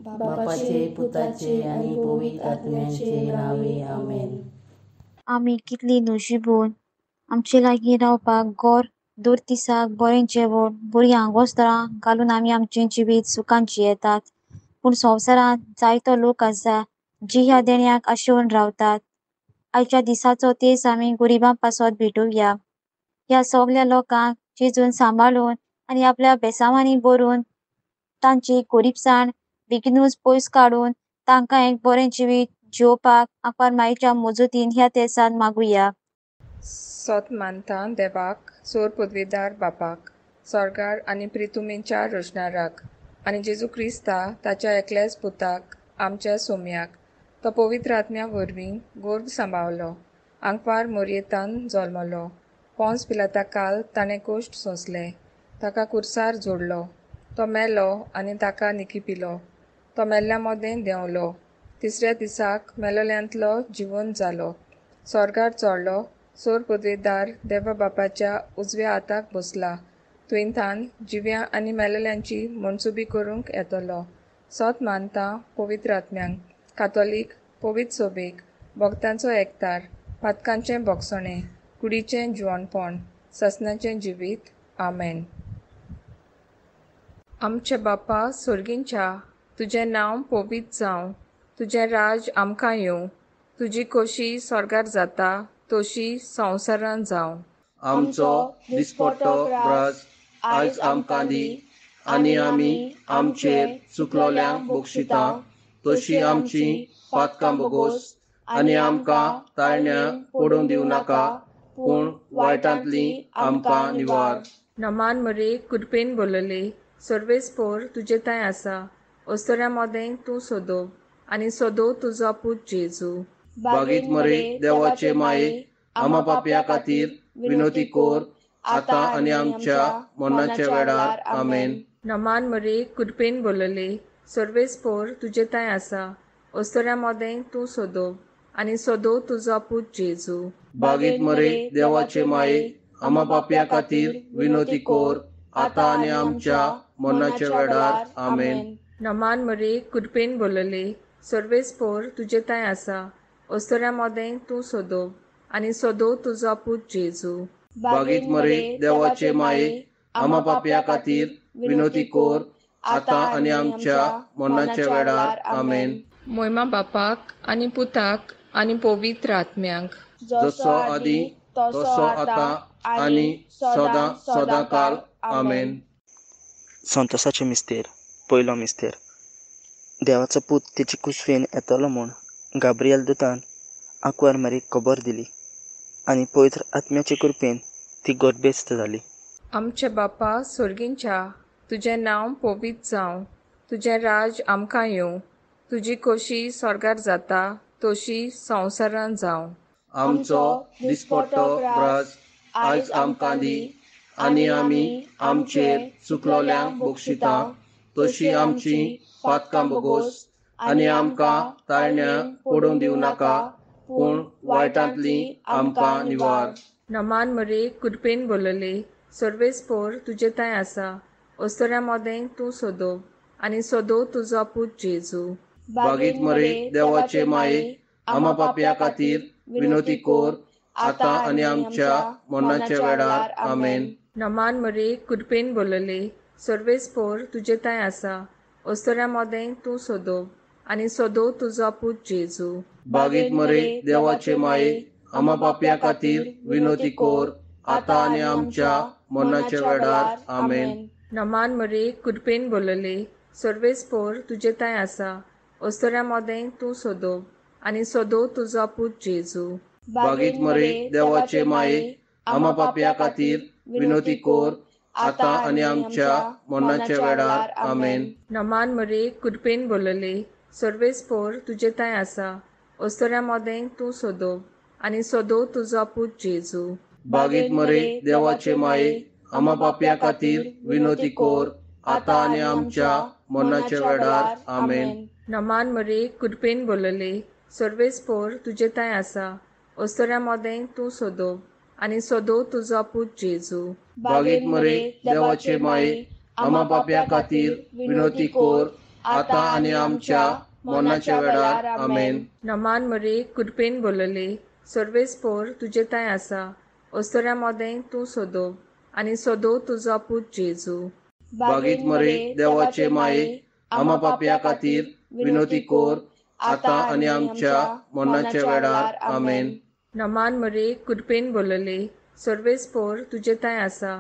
बापाचे पुताचे आनी पवित्र आत्म्याचे नांवे आमेन. आमी कितली नशीबून आमचे लागीं रावपाक गोर दर दिसाक बरें जेवण बरीं आंगवस्त्रां घालून आमी आमचें जिवीत सुखान जियेतात. पूण संवसारांत जायतो लोक आसा जी ह्या देण्याक आशेवन रावतात. आयच्या दिसाचो तेज आमी गरिबां पासत भेटोवया. ह्या सगल्या लोकांक जेजून सांबाळून आनी आपल्या बेसांवांनी भरून तांची गरिबसाण बेगिनूच पयस काडून तांकां एक बरें जिवीत जियोवपाक आंकवार माईच्या मजतीन ह्या तेसान मागुया. सोत मानता देवाक सोर पदवेदार बापाक स्वर्गार आनी प्रितुमेच्या रोशणाराक आनी जेजू क्रिस्ता ताच्या एकल्याच पुताक आमच्या सोम्याक तो पवित्र आत्म्या वरवीं गोर्भ सांबावलो आंकवार मोरयेतान जल्मलो पोंस पिलाता काल ताणें कोश्ट सोंसले ताका कुर्सार जोडलो तो मेलो आनी ताका निकिपिलो तो मेल्ल्या मदें देंवलो तिसऱ्या दिसाक मेलोल्यांतलो जिवन जालो स्वर्गार चडलो सोर पदवेदार देवा बापाच्या उजव्या हाताक बसला तुयेंथान जिव्या आनी मेलेल्यांची मनसुबी करूंक येतलो. सोत मानता पवित्र आत्म्यांक कातोलीक पवित्र सोबेक भक्तांचो एकतार पातकांचें भोगसणें कुडीचें जिवणपण ससनाचें जिवीत. आमेन. आमचे बापा सोर्गींच्या तुजें नांव पवित्र जावं तुजें राज आमकां येवं तुजी खोशी स्वर्गार जाता तशी संवसारान जावं. आमचो दिसपट्टो ग्रास आयज आमकां दी आनी आमी आमचेर चुकलोल्यांक बक्षिता तशी आमची पातकां बोगोस आनी आमकां ताळण्या पडूंक दिवं नाका पूण वायटांतली आमकां निवार. नमान मरे कृपेन बोलले सर्वेस्पोर तुजे थंय आसा अस्तोऱ्या मोदें तूं सोदो आनी सोदो तुजो पूत जेजू. बागीत मरे देवाचे माये आमा पापया खातीर विनोती कोर आतां आनी आमच्या मरणाच्या वेळार. आमेन. नमान मरे कृपेन बोलले सर्वेस्पोर तुजे थंय आसा अस्तोऱ्या मोदें तूं सोदो आनी सोदो तुजो पूत जेजू. बागीत मरे देवाचे माये आमा पापया खातीर विनोती कोर आतां आनी आमच्या मरणाच्या वेळार. आमेन. नमान मरे कृपेन बोलले सर्वेस्पोर तुजे थंय आसा अस्तोऱ्या मोदें तूं सोदो आनी सोदो तुजो पूत जेजू. बागीत मरे देवाचे माये आमा पापया खातीर विनोती कोर आतां आनी आमच्या मरणाच्या वेळार. आमेन. मोयमा बापाक आनी पुताक आनी पवित्र आत्म्यांक जसो आदी तसो आतां आनी सदां सदां काल. आमेन. संतोसाचे मिस्तेर पयलो मिस्तेर. देवाचो पूत तेची कुसवेन येतलो म्हूण गाब्रिएल दुतान आंकवार मारीक खबर दिली आनी पवित्र आत्म्याचे कृपेन ती गर्भेस्त जाली. आमचे बापा सोर्गींच्या तुजें नांव पवित्र जावं तुजें राज आमकां येवं तुजी खोशी स्वर्गार जाता तशी संवसारान जावं. आमचो दिसपट्टो ग्रास आयज आमकां दी आनी आमी आमचेर चुकलोल्यांक बक्षिता तशी आमची पातकां बोगोस आनी आमकां ताळण्या पडूंक दिवं नाका पूण वायटांतली आमकां निवार. नमान मरे कृपेन बोलले सर्वेस्पोर तुजे थंय आसा अस्तोऱ्या मोदें तूं सोदो आनी सोदो तुजो पूत जेजू. बागीत मरे देवाचे माये आमा पापया खातीर विनोती कोर आतां आनी आमच्या मरणाच्या वेळार. आमेन. नमान मरे कृपेन बोलले सर्वेस्पोर तुजे थंय आसा अस्तोऱ्या मोदें तूं सोदो आनी सोदो तुजो पूत जेजू. बागीत मरे देवाचे माये आमा पापया खातीर विनोती कोर आतां आनी आमच्या मरणाच्या वेळार. आमेन. नमान मरे कृपेन बोलले सर्वेस्पोर तुजे थंय आसा अस्तोऱ्या मोदें तूं सोदो आनी सोदो तुजो पूत जेजू. बागीत मरे देवाचे माये आमा पापया खातीर विनोती कोर आतां आनी आमच्या मरणाच्या वेळार. आमेन. नमान मरे कृपेन बोलले सर्वेस्पोर तुजे थंय आसा अस्तोऱ्या मोदें तूं सोदो आनी सोदो तुजो पूत जेजू. बागीत मरे देवाचे माये आमा पापया खातीर विनोती कोर आतां आनी आमच्या मरणाच्या वेळार. आमेन. नमान मरे कृपेन बोलले सर्वेस्पोर तुजे थंय आसा अस्तोऱ्या मोदें तूं सोदो आनी सोदो तुजो पूत जेजू. बागीत मरे देवाचे माये आमा पापया खातीर विनोती कोर आतां आनी आमच्या मरणाच्या वेळार. आमेन. नमान मरे, कृपेन बोलले, सर्वेस्पोर तुजे तांय आसा, ओस्तोऱ्या मोदें तूं सोदो आनी सोदो तुजो पूत जेजू. बागीत मरे, देवाचे माये, आमा पापया खातीर विनोती कोर, आतां आनी आमच्या मरणाच्या वेळार. आमेन. नमान मरे, कृपेन बोलले, सर्वेस्पोर तुजे तांय आसा,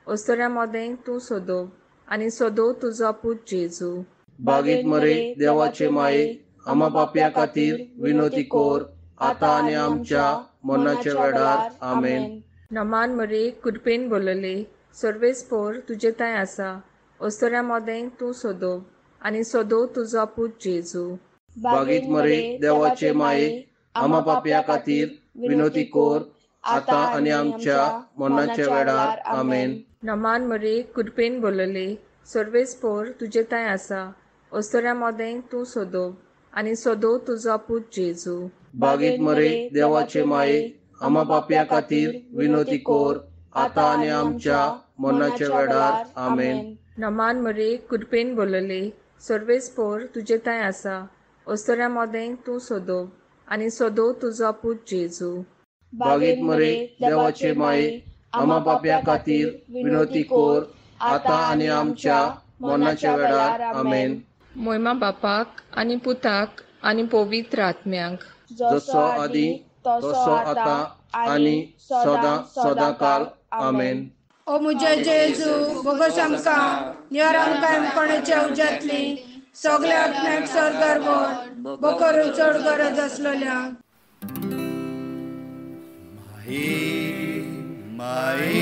ओस्तोऱ्या मोदें तूं सोदो आनी सोदो तुजो पूत जेजू. बागीत मरे, देवाचे माये, आमा पापया खातीर विनोती कोर, आतां आनी आमच्या मरणाच्या वेळार. आमेन. नमान मरे, कृपेन बोलले, सर्वेस्पोर तुजे तांय आसा, ओस्तोऱ्या मोदें तूं सोदो आनी सोदो तुजो पूत जेजू. बागीत मरे, देवाचे माये, आमा पापया खातीर विनोती कोर, आतां आनी आमच्या मरणाच्या वेळार. आमेन. नमान मरे, कृपेन बोलले, सर्वेस्पोर तुजे तांय आसा, ओस्तोऱ्या मोदें तूं सोदो आनी सोदो तुजो पूत जेजू. बागीत मरे, देवाचे माये, आमा पापया खातीर विनोती कोर, आतां आनी आमच्या मरणाच्या वेळार. आमेन. नमान मरे, कृपेन बोलले, सर्वेस्पोर तुजे तांय आसा, ओस्तोऱ्या मोदें तूं सोदो आनी सोदो तुजो पूत जेजू. बागीत मरे, देवाचे माये, आमा पापया खातीर विनोती कोर, आतां आनी आमच्या मरणाच्या वेळार. आमेन. मोयमा बापाक आनी पुताक आनी पवित्र आत्म्याक, जसो आदी तसो आतां आनी सदां सदां काल. आमेन. ओ मुझे जेजू, बोगस आमकां, निवार आमकां कोणाच्या उज्यांतली, सगल्या आत्म्याक स्वर्गार व्हर, बोकरून चड गरज आसलेल्या. माई माई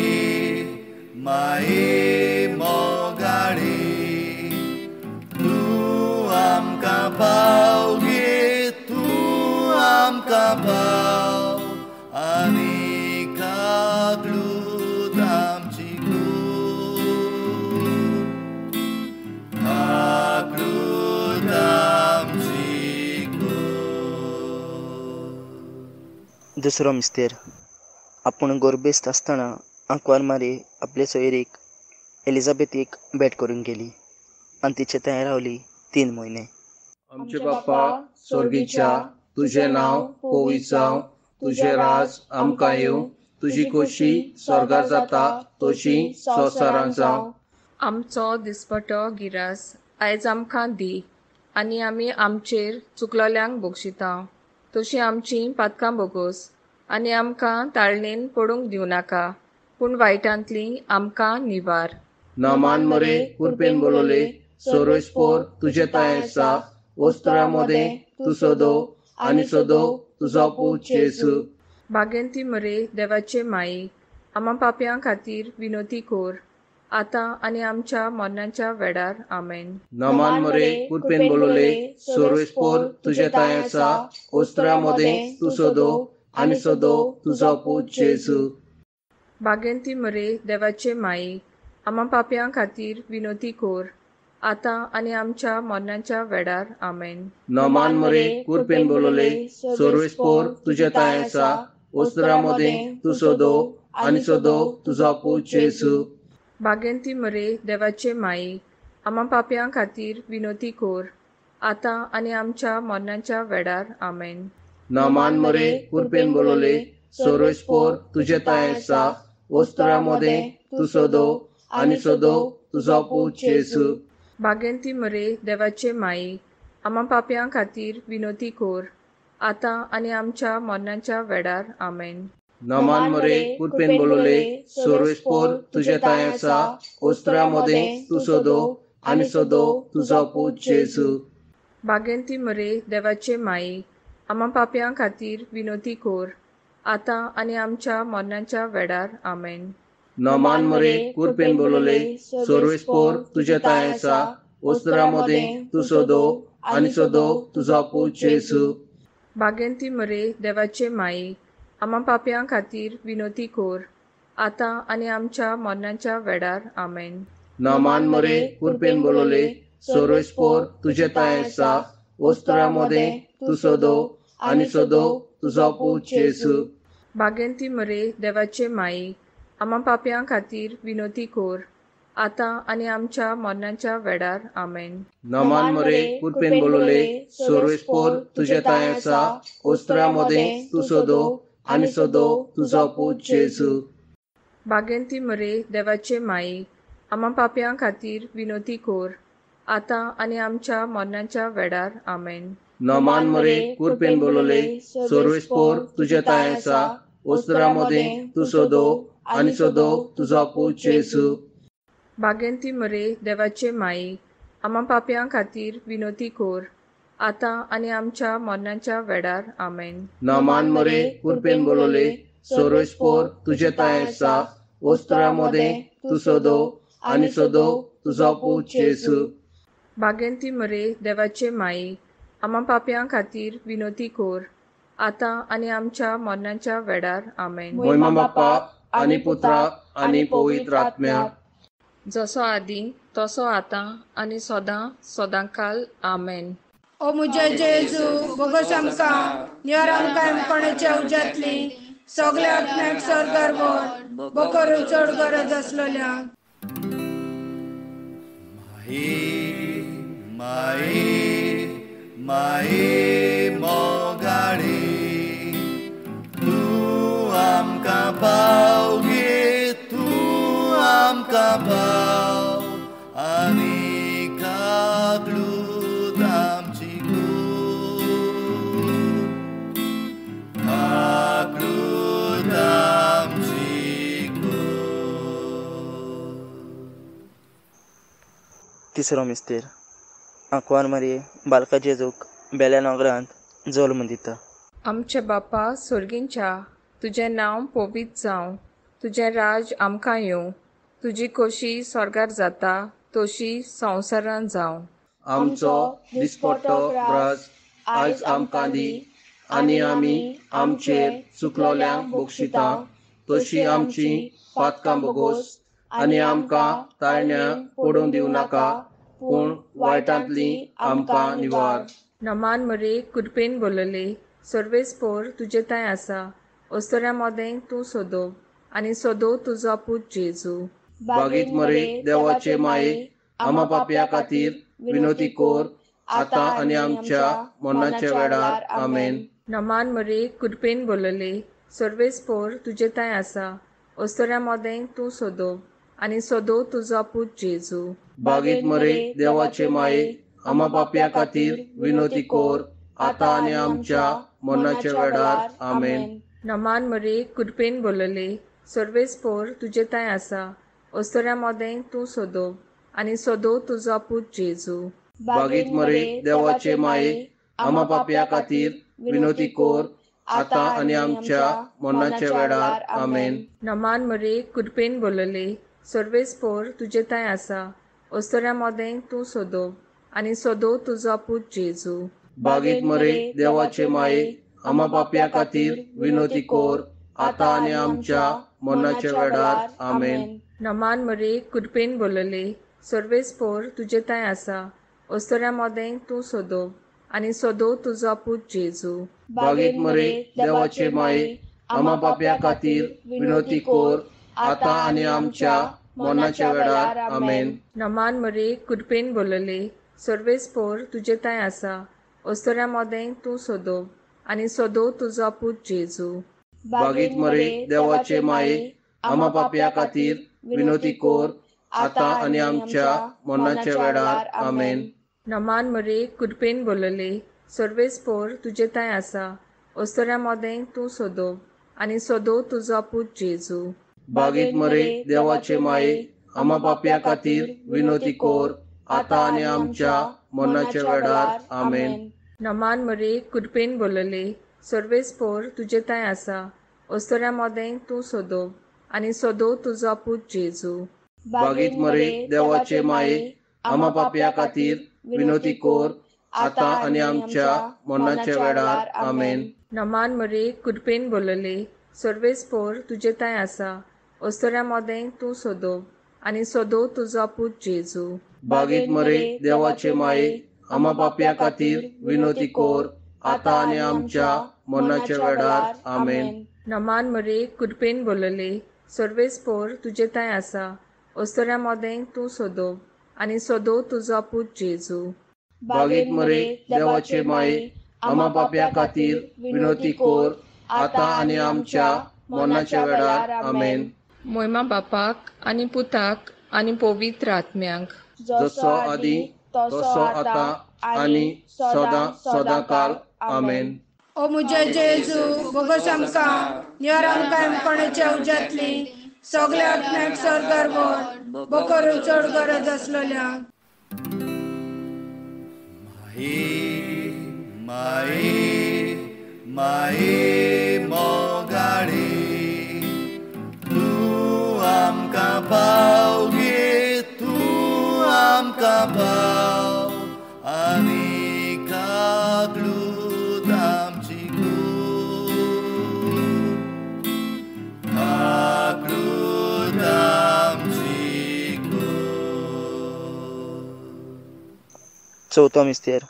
माई मोगाळी, तूं आमकां पाव गे, तूं आमकां पाव, आनी काकलूत आमची कूड, काकलूत आमची कूड. दुसरो मिस्तेर. आपूण गोरबेस्त आसतना आंकवार मारी आपले सोयरीक एलिझाबेथीक भेट करूंक गेली आनी तिचे थंय रावली 3 म्हयने. आमचे बाप्पा स्वर्गीच्या, तुजें नांव पवित्र जावं, तुजें राज आमकां येवं, तुजी खोशी स्वर्गार जाता तशी संवसारांत जावं. आमचो दिसपटो गिरास आयज आमकां दी, आनी आमी आमचेर चुकलोल्यांक बक्षिता तशी आमची पातकां बोगोस, आनी आमकां ताळणेन पडूंक दिवं नाका, पूण वायटांतली आमकां निवार. नमान मरे, कृपेन बोलले, सर्वेस्पोर तुजे तांय आसा, ओस्तोऱ्या मोदें तूं सोदो आनी सोदो तुजो पूत जेजू. बागेंती मरे, देवाचे माई, आमा पापयां खातीर विनोती कोर, आतां आनी आमच्या मरणाच्या वेळार. आमेन. नमान मरे, कृपेन बोलले, सर्वेस्पोर तुजे तांय आसा, ओस्तोऱ्या मोदें तूं सोदो आनी सोदो तुजो पूत जेजू. बागेंती मरे, देवाचे माई, आमा पापयां खातीर विनोती कोर, आतां आनी आमच्या मरणाच्या वेळार. आमेन. नमान मरे, कृपेन बोलले, सर्वेस्पोर तुजे तांय आसा, ओस्तोऱ्या मोदें तूं सोदो आनी सोदो तुजो पूत जेजू. बागेंती मरे, देवाचे माई, आमा पापयां खातीर विनोती कोर, आतां आनी आमच्या मरणाच्या वेळार. आमेन. नमान मरे, कृपेन बोलले, सर्वेस्पोर तुजे तांय आसा, ओस्तोऱ्या मोदें तूं सोदो आनी सोदो तुजो पूत जेजू. बागेंती मरे, देवाचे माई, आमा पापयां खातीर विनोती कोर, आतां आनी आमच्या मरणाच्या वेळार. आमेन. नमान मरे, कृपेन बोलले, सर्वेस्पोर तुजे तांय आसा, ओस्तोऱ्या मोदें तूं सोदो आनी सोदो तुजो पूत जेजू. बागेंती मरे, देवाचे माई, आमा पापयां खातीर विनोती कोर, आतां आनी आमच्या मरणाच्या वेळार. आमेन. नमान मरे, कृपेन बोलले, सर्वेस्पोर तुजे तांय आसा, ओस्तोऱ्या मोदें तूं सोदो आनी सोदो तुजो पूत जेजू. बागेंती मरे, देवाचे माई, आमा पापयां खातीर विनोती कोर, आतां आनी आमच्या मरणाच्या वेळार. आमेन. नमान मरे, कृपेन बोलले, सर्वेस्पोर तुजे तांय आसा, ओस्तोऱ्या मोदें तूं सोदो आनी सोदो तुजो पूत जेजू. बागेंती मरे, देवाचे माई, आमा पापयां खातीर विनोती कोर, आतां आनी आमच्या मरणाच्या वेळार. आमेन. नमान मरे कृपेन बोलले सर्वेस्पोर तुजे तांय आसा, ओस्त्रा मदें तूं सोदो आनी सोदो तुजो पूत जेजू. बागेंती मरे देवाचे माई, आमा पापयां खातीर विनोती कोर, आतां आनी आमच्या मरणाच्या वेळार. आमेन. नमान मरे कृपेन बोलले सर्वेस्पोर तुजे तांय आसा, ओस्त्रा मदें तूं सोदो आनी सोदो तुजो पूत जेजू. बागेंती मरे देवाचे माई, आमा पापयां खातीर विनोती कोर, आतां आनी आमच्या मरणाच्या वेळार. आमेन. नमान मरे कृपेन बोलले सर्वेस्पोर तुजे तांय आसा, ओस्त्रा मदें तूं सोदो आनी सोदो तुजो पूत जेजू. बागेंती मरे देवाचे माई, आमा पापयां खातीर विनोती कोर, आतां आनी आमच्या मरणाच्या वेळार. आमेन. मोहिमा बाप्पा आनी पुत्रा आनी पवित्र आत्म्या, जसो आदी तसो आतां आनी सदां सदांकाल. आमेन. ओ मुझे जेजू बोगस आमकां निवार आमकां कोणाच्या उज्यांतली सगल्या आत्म्याक स्वर्गार व्हर, बोकरू चड गरज आसलेल्या. माई माई माई मोगाळी तूं आमकां पाव गे, तूं आमकां पाव आनी काकलूत आमची कूड, काकलूत आमची कूड. तिसरो मिस्तेर. आंकवार मारये बालका जेजूक बेल्या नगरांत जल्म दिता. आमचे बापा सोर्गींच्या, तुजें नांव पवित्र जावं, तुजें राज आमकां येवं, तुजी खोशी स्वर्गार जाता तशी संवसारान जावं. आमचो दिसपट्टो ग्रास आयज आमकां दी, आनी आमी आमचेर चुकलोल्यांक बक्षिता तशी आमची पातकां बोगोस, आनी आमकां ताळण्या पडून दिवं नाका, पूण वायटांतली आमकां निवार. नमान मरे कृपेन बोलले सर्वेस्पोर तुजे तांय आसा, ओस्तोऱ्या मोदें तूं सोदो आनी सोदो तुजो पूत जेजू. बागीत मरे देवाचे माये, आमा पापया खातीर विनोती कोर, आतां आनी आमच्या मरणाच्या वेळार. आमेन. नमान मरे कृपेन बोलले सर्वेस्पोर तुजे तांय आसा, ओस्तोऱ्या मोदें तूं सोदो आनी सोदो तुजो पूत जेजू. बागीत मरे देवाचे माये, आमा पापया खातीर विनोती कोर, आतां आनी आमच्या मरणाच्या वेळार. आमेन. नमान मरे कृपेन बोलले सर्वेस्पोर तुजे तांय आसा, ओस्तोऱ्या मोदें तूं सोदो आनी सोदो तुजो पूत जेजू. बागीत मरे देवाचे माये, आमा पापया खातीर विनोती कोर, आतां आनी आमच्या मरणाच्या वेळार. आमेन. नमान मरे कृपेन बोलले सर्वेस्पोर तुजे तांय आसा, ओस्तोऱ्या मोदें तूं सोदो आनी सोदो तुजो पूत जेजू. बागीत मरे देवाचे माये, आमा पापया खातीर विनोती कोर, आतां आनी आमच्या मरणाच्या वेळार. आमेन. नमान मरे कृपेन बोलले सर्वेस्पोर तुजे तांय आसा, ओस्तोऱ्या मोदें तूं सोदो आनी सोदो तुजो पूत जेजू. बागीत मरे देवाचे माये, आमा पापया खातीर विनोती कोर, आतां आनी आमच्या मरणाच्या वेळार. आमेन. नमान मरे कृपेन बोलले सर्वेस्पोर तुजे तांय आसा, ओस्तोऱ्या मोदें तूं सोदो आनी सोदो तुजो पूत जेजू. बागीत मरे देवाचे माये, आमा पापया खातीर विनोती कोर, आतां आनी आमच्या मरणाच्या वेळार. आमेन. नमान मरे कृपेन बोलले सर्वेस्पोर तुजे तांय आसा, ओस्तोऱ्या मोदें तूं सोदो आनी सोदो तुजो पूत जेजू. बागीत मरे देवाचे माये, आमा पापया खातीर विनोती कोर, आतां आनी आमच्या मरणाच्या वेळार. आमेन. नमान मरे कृपेन बोलले सर्वेस्पोर तुजे तांय आसा, ओस्तोऱ्या मोदें तूं सोदो आनी सोदो तुजो पूत जेजू. बागीत मरे देवाचे माये, आमा पापया खातीर विनोती कोर, आतां आनी आमच्या मरणाच्या वेळार. आमेन. नमान मरे कृपेन बोलले सर्वेस्पोर तुजे तांय आसा, ओस्तोऱ्या मोदें तूं सोदो आनी सोदो तुजो पूत जेजू. बागीत मरे देवाचे माये, आमा पापया खातीर विनोती कोर, आतां आनी आमच्या मरणाच्या वेळार. आमेन. नमान मरे कृपेन बोलले सर्वेस्पोर तुजे तांय आसा, ओस्तोऱ्या मोदें तूं सोदो आनी सोदो तुजो पूत जेजू. बागेत मरे देवाचे माये, आमा पापया खातीर विनोती कोर, आतां आनी आमच्या मरणाच्या वेळार. आमेन. मोयमा बापाक आनी पुताक आनी पवित्र आत्म्याक, जसो आदी तसो आतां आनी सदां सदां काल. आमेन. ओ मुझे जेजू, बोगस आमकां, निवार आमकां कोणाच्या उज्यांतली, सगल्या आत्म्याक स्वर्गार व्हर, बोकर चड गरज आसलेल्या. माये माये माये मोगाळे, तूं आमकां पाव गे, तूं आमकां पाव, आनी काकलूत आमची कोर, काकलूत आमची कोर. चवथो मिस्तेर.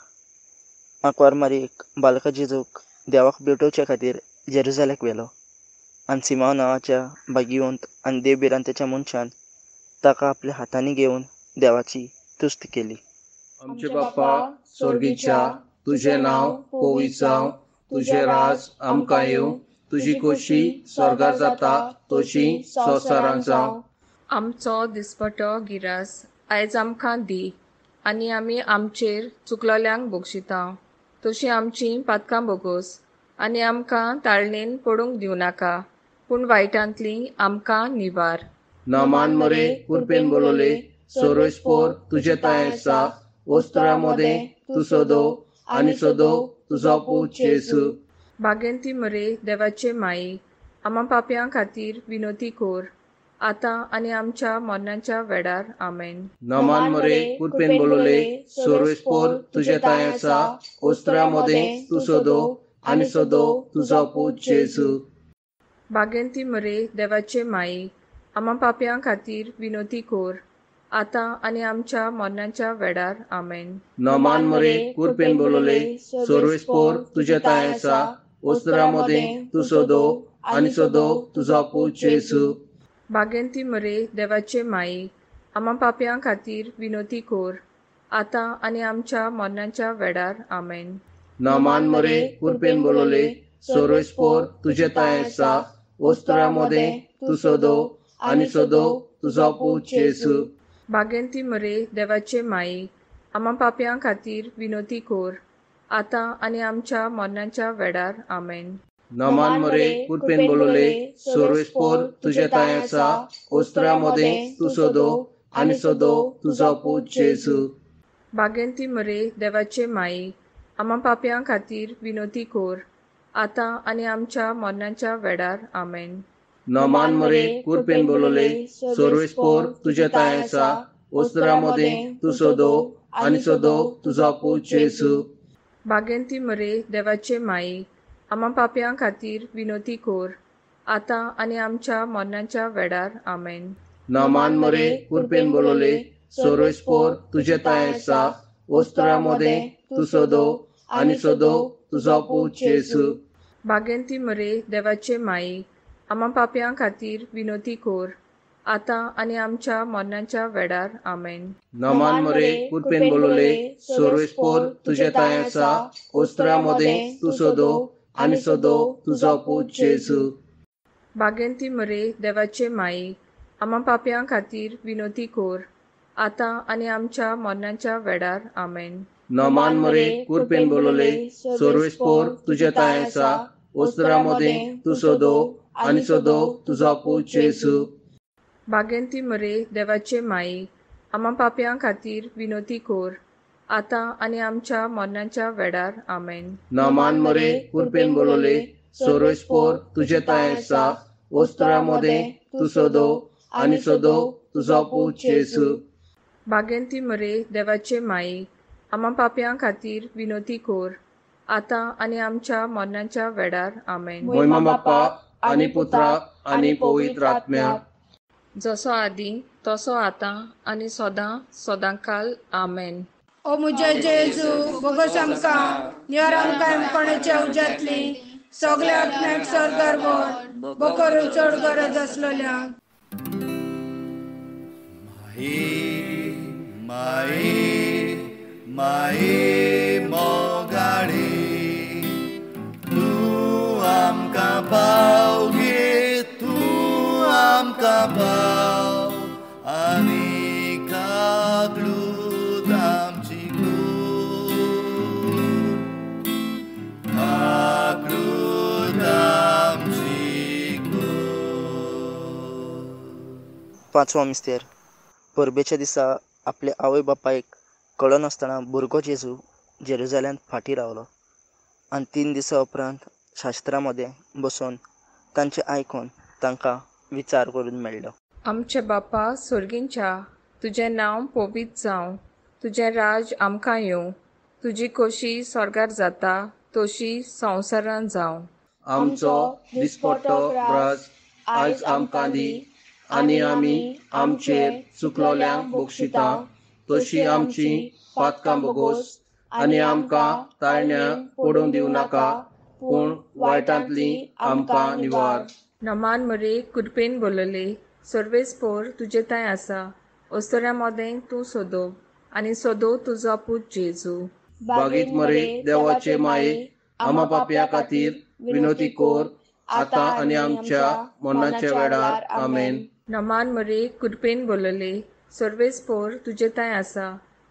आंकवार मारीक बालका जेजूक देवाक भेटोवच्या खातीर जेरुजाल्याक व्हेलो आनी सिमांव नांवाच्या भाग्यवंत आनी देव भिरांतेच्या मनशान ताका आपल्या हातांनी घेवन देवाची तुस्त केली. आमचे बाप्पा स्वर्गीच्या, तुजें नांव पवित्र जावं, तुजें राज आमकां येवं, तुजी खोशी स्वर्गार जाता तशी संवसारांत जावं. आमचो दिसपटो गिरास आयज आमकां दी, आनी आमी आमचेर चुकलोल्यांक बक्षिता तशी आमची पातकां बोगोस, आनी आमकां ताळणेन पडूंक दिवं नाका, पूण वायटांतली आमकां निवार. नामान मरे कुरपेन बोलवले, सोरोस्पोर तुजें तांय आसा, वस्त्रा मदें तूं सोदो आनी सोदो तुजो पूत जेजू. बागेंती मरे देवाचे माई, आमा पापयां खातीर विनोती कोर, आतां आनी आमच्या मरणाच्या वेळार. आमेन. नामान मरे कुरपेन बोलवले, सोरोस्पोर तुजें तांय आसा, वस्त्रा मदें तूं सोदो आनी सोदो तुजो पूत जेजू. बागेंती मरे देवाचे माई, आमा पापयां खातीर विनोती कोर, आतां आनी आमच्या मरणाच्या वेळार. आमेन. नामान मरे कुरपेन बोलवले, सोरोस्पोर तुजें तांय आसा, वस्त्रा मदें तूं सोदो आनी सोदो तुजो पूत जेजू. बागेंती मरे देवाचे माई, आमा पापयां खातीर विनोती कोर, आतां आनी आमच्या मरणाच्या वेळार. आमेन. नामान मरे कुरपेन बोलवले, सोरोस्पोर तुजें तांय आसा, वस्त्रा मदें तूं सोदो आनी सोदो तुजो पूत जेजू. बागेंती मरे देवाचे माई, आमा पापयां खातीर विनोती कोर, आतां आनी आमच्या मरणाच्या वेळार. आमेन. नामान मरे कुरपेन बोलवले, सोरोस्पोर तुजें तांय आसा, वस्त्रा मदें तूं सोदो आनी सोदो तुजो पूत जेजू. बागेंती मरे देवाचे माई, आमा पापयां खातीर विनोती कोर, आतां आनी आमच्या मरणाच्या वेळार. आमेन. नामान मरे कुरपेन बोलवले, सोरोस्पोर तुजें तांय आसा, वस्त्रा मदें तूं सोदो आनी सोदो तुजो पूत जेजू. बागेंती मरे देवाचे माई, आमा पापयां खातीर विनोती कोर, आतां आनी आमच्या मरणाच्या वेळार. आमेन. नामान मरे कुरपेन बोलवले, सोरोस्पोर तुजें तांय आसा, वस्त्रा मदें तूं सोदो आनी सोदो तुजो पूत जेजू. बागेंती मरे देवाचे माई, आमा पापयां खातीर विनोती कोर, आतां आनी आमच्या मरणाच्या वेळार. आमेन. नामान मरे कुरपेन बोलवले, सोरोस्पोर तुजें तांय आसा, वस्त्रा मदें तूं सोदो आनी सोदो तुजो पूत जेजू. बागेंती मरे देवाचे माई, आमा पापयां खातीर विनोती कोर, आतां आनी आमच्या मरणाच्या वेळार. आमेन. नामान मरे कुरपेन बोलवले, सोरोस्पोर तुजें तांय आसा, वस्त्रा मदें तूं सोदो आनी सोदो तुजो पूत जेजू. बागेंती मरे देवाचे माई, आमा पापयां खातीर विनोती कोर, आतां आनी आमच्या मरणाच्या वेळार. आमेन. नामान मरे कुरपेन बोलवले, सोरोस्पोर तुजें तांय आसा, वस्त्रा मदें तूं सोदो आनी सोदो तुजो पूत जेजू. बागेंती मरे देवाचे माई, आमा पापयां खातीर विनोती कोर, आतां आनी आमच्या मरणाच्या वेळार. आमेन. मोयमा बाप्पा आनी पुत्रा आनी पवित्र आत्म्या, जसो आदी तसो आतां आनी सदां सदांकाल. आमेन. ओ मुझे जेजू, बोगस आमकां, निवार आमकां कोणाच्या उज्यांतली, सगल्या आत्म्याक स्वर्गार व्हर, बोकर चड गरज आसलेल्या. माई माई माई मोगाळी तूं आमकां पाव गे, तूं आमकां पाव आनी काकळूत आमची कूर, काकळूत आमची कूर. पांचवो मिस्तेर. परबेच्या दिसा आपल्या आवय बापायक कळनासतना भुरगो जेजू जेरुजाल्यांत फाटीं रावलो आनी 3 दिसां उपरांत शास्त्रा मदें बसून तांचें आयकून तांकां विचार करून मेळ्ळो. आमचे बापा सोर्गींच्या, तुजें नांव पवित्र जावं, तुजें राज आमकां येवं, तुजी खोशी स्वर्गार जाता तशी संवसारान जावं. आमचो दिसपट्टो ग्रास आयज आमकां दी आनी आमी आमचेर चुकलोल्यांक बक्षिता तशी आमची पातकां बोगोस आनी आमकां ताळण्या पडूंक दिवं नाका, पूण वायटांतली आमकां निवार. नमान मरे कृपेन बोलले, सर्वेस्पोर तुजे थंय आसा, अस्तुऱ्यां मदें तूं सोदो आनी सोदो तुजो पूत जेजू. बागीत मरे देवाचे माये, आमा पापया खातीर विनोती कोर आतां आनी आमच्या मरणाच्या वेळार. आमेन. नमान मरे कृपेन बोलले, सर्वेस्पोर तुजे थंय आसा,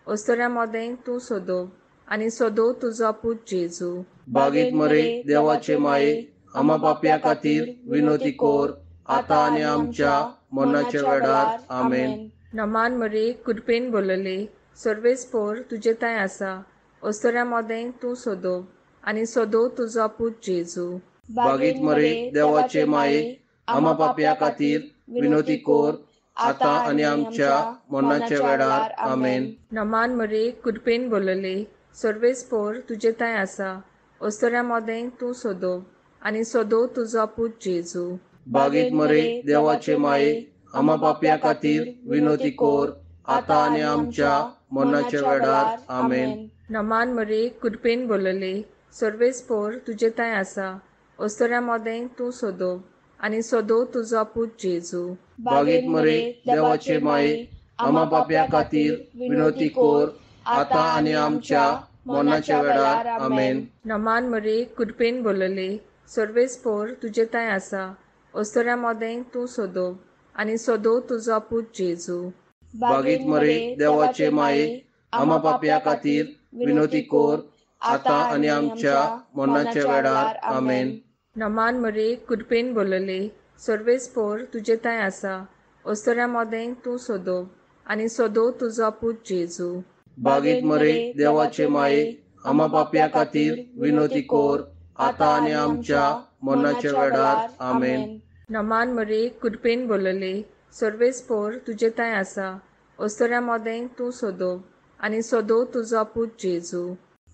अस्तुऱ्यां मदें तूं सोदो आनी सोदो तुजो पूत जेजू. बागीत मरे देवाचे माये, आमा पापया खातीर विनोती कोर आतां आनी आमच्या मरणाच्या वेळार. आमेन. नमान मरे कृपेन बोलले, सर्वेस्पोर तुजे थंय आसा, अस्तुऱ्यां मदें तूं सोदो आनी सोदो तुजो पूत जेजू. बागीत मरे देवाचे माये, आमा पापया खातीर विनोती कोर आतां आनी आमच्या मरणाच्या वेळार. आमेन. नमान मरे कृपेन बोलले, सर्वेस्पोर तुजे थंय आसा, अस्तुऱ्यां मदें तूं सोदो आनी सोदो तुजो पूत जेजू. बागीत मरे देवाचे माये, आमा पापया खातीर विनोती कोर आतां आनी आमच्या मरणाच्या वेळार. आमेन. नमान मरे कृपेन बोलले, सर्वेस्पोर तुजे थंय आसा, अस्तुऱ्यां मदें तूं सोदो आनी सोदो तुजो पूत जेजू. बागीत मरे देवाचे माये, आमा पापया खातीर विनोती कोर आतां आनी आमच्या मरणाच्या वेळार. आमेन. नमान मरे कृपेन बोलले, सर्वेस्पोर तुजे थंय आसा, अस्तुऱ्यां मदें तूं सोदो आनी सोदो तुजो पूत जेजू. बागीत मरे देवाचे माये, आमा पापया खातीर विनोती कोर आतां आनी आमच्या मरणाच्या वेळार. आमेन. नमान मरे कृपेन बोलले, सर्वेस्पोर तुजे थंय आसा, अस्तुऱ्यां मदें तूं सोदो आनी सोदो तुजो पूत जेजू. बागीत मरे देवाचे माये, आमा पापया खातीर विनोती कोर आतां आनी आमच्या मरणाच्या वेळार. आमेन. नमान मरे कृपेन बोलले, सर्वेस्पोर तुजे थंय आसा, अस्तुऱ्यां मदें तूं सोदो आनी सोदो तुजो पूत जेजू.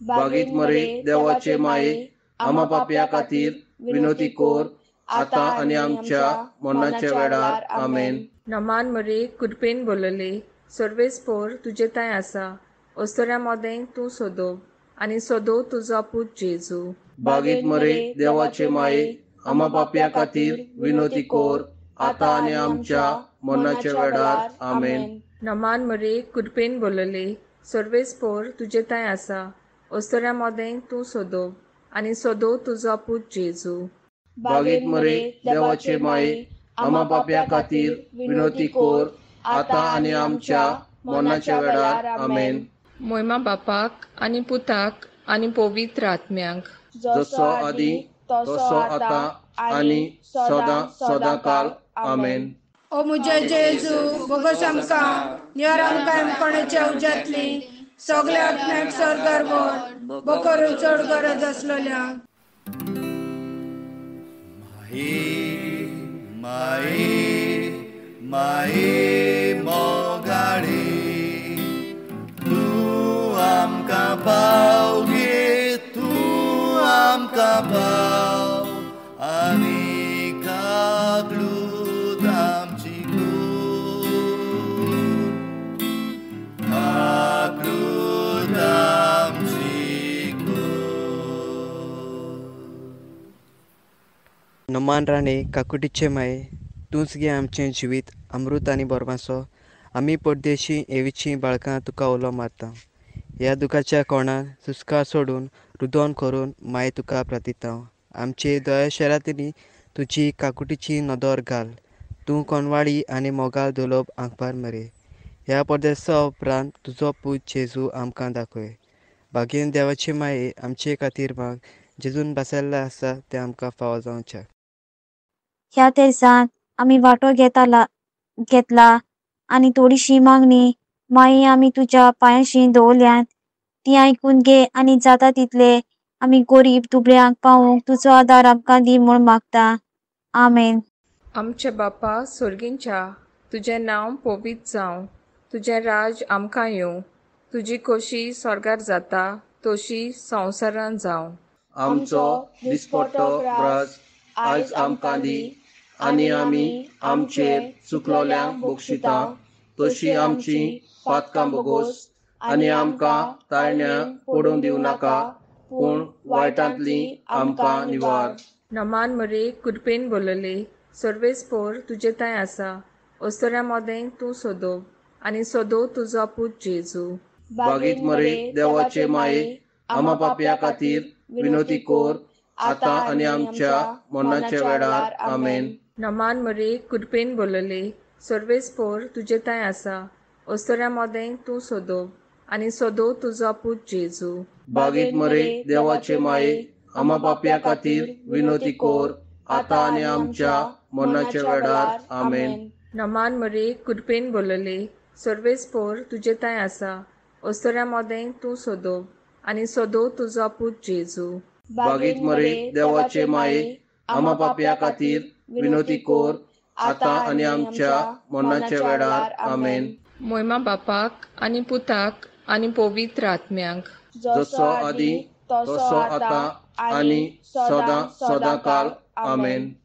बागीत मरे देवाचे माये, आमा पापया खातीर विनोती कोर आतां आनी आमच्या मरणाच्या वेळार. आमेन. नमान मरे कृपेन बोलले, सर्वेस्पोर तुजे थंय आसा, अस्तुऱ्यां मदें तूं सोदो आनी सोदो तुजो पूत जेजू. बागीत मरे देवाचे माये, आमा पापया खातीर विनोती कोर आतां आनी आमच्या मरणाच्या वेळार. आमेन. नमान मरे कृपेन बोलले, सर्वेस्पोर तुजे थंय आसा, अस्तुऱ्यां मदें तूं सोदो आनी सोदो तुजो पूत जेजू. बागीत मरे देवाचे माये, आमा पापया खातीर विनोती कोर आतां आनी आमच्या मरणाच्या वेळार. आमेन. मोयमा बापाक आनी पुताक आनी पवित्र आत्म्याक, जसो आदी तसो आतां आनी सदां सदां काल. आमेन. ओ मुझे जेजू, बोगोस आमकां निवार आमकां कोणाच्या उज्यांतली सगळ्या आत्म्याक स्वर्गार व्हर, बोकरू चड गरज आसलेल्या. माई माई माई मोगाळी तूं आमकां पाव गे, तूं आमकां पाव आनी काकळूत आमची कूर, काकळूत आमची कूर. नमान राणे काकुटीचे माये, तूंच गे आमचें जिवीत अमृत आनी बोरमासो, आमी परदेशी एवीची बाळकां तुका उलो मारता. ह्या दुखाच्या कोणान सुस्कार सोडून रुदोन करून माय तुका प्रार्थिता. आमचे दया शरांतली तुजी काकुटीची नदर घाल. तूं कोनवाडी आनी मोगाल दुलोब आंकपार मरे. ह्या परदेसा उपरांत तुजो पूत जेजू आमकां दाखय. भागेन देवाचे माये आमचे खातीर माग. जेजून बसयल्लें आसा तें आमकां फावो जावचें. ह्या तेर्सान आमी वांटो घेतला आनी थोडीशी मागणी माई आमी तुज्या पांयाशी दवरल्यात ती आयकून घे आनी जाता तितले आमी गरीब दुबळ्यांक पावूंक तुजो आदार आमकां दी म्हूण मागता. आमेन. आमचे बापा सोर्गींच्या, तुजें नांव पवित्र जावं, तुजें राज आमकां येवं, तुजी खोशी स्वर्गार जाता तशी संवसारान जावं. आमचो दिसपट्टो ग्रास आयज आमकां दी आनी आमी आमचेर चुकलोल्यांक बक्षिता तशी आमची पातकां बोगोस आनी आमकां ताळण्या पडून दिवं नाका पूण वायटांतली आमकां निवार. नमान मरे कृपेन बोलले, सर्वेस्पोर तुजे थंय आसा, अस्तुऱ्यां मदें तूं सोदो आनी सोदो तुजो पूत जेजू. बागीत मरे देवाचे माये, आमा पापया खातीर विनोती कोर आतां आनी आमच्या मरणाच्या वेळार. आमेन. नमान मरे कृपेन बोलले, सर्वेस्पोर तुजे थंय आसा, अस्तुऱ्यां मदें तूं सोदो आनी सोदो तुजो पूत जेजू. बागीत मरे देवाचे माये, आमा पापया खातीर विनोती कोर आतां आनी आमच्या मरणाच्या वेळार. आमेन. नमान मरे कृपेन बोलले, सर्वेस्पोर तुजे थंय आसा, अस्तुऱ्यां मदें तूं सोदो आनी सोदो तुजो पूत जेजू. बागीत मरे देवाचे माये, आमा पापया खातीर विनोती कोर आतां आनी आमच्या मरणाच्या वेळार. आमेन. मोयमा बापाक आनी पुताक आनी पवित्र आत्म्यांक, जसो आदी तसो आतां आनी सदां सदां काल. आमेन.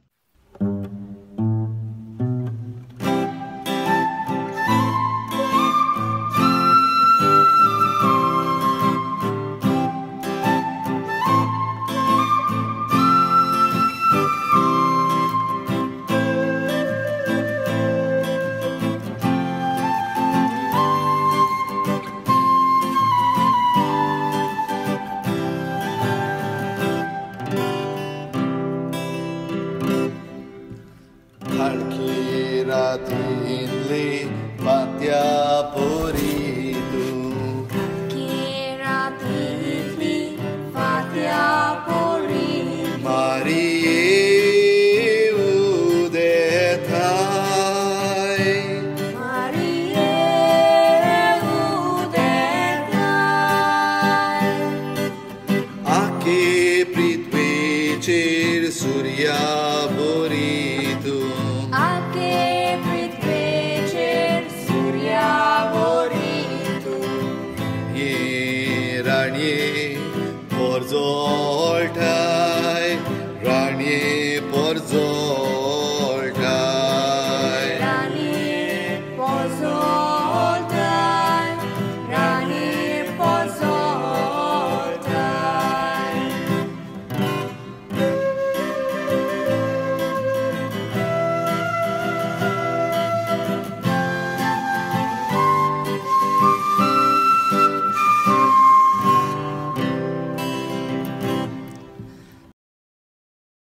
Borzo.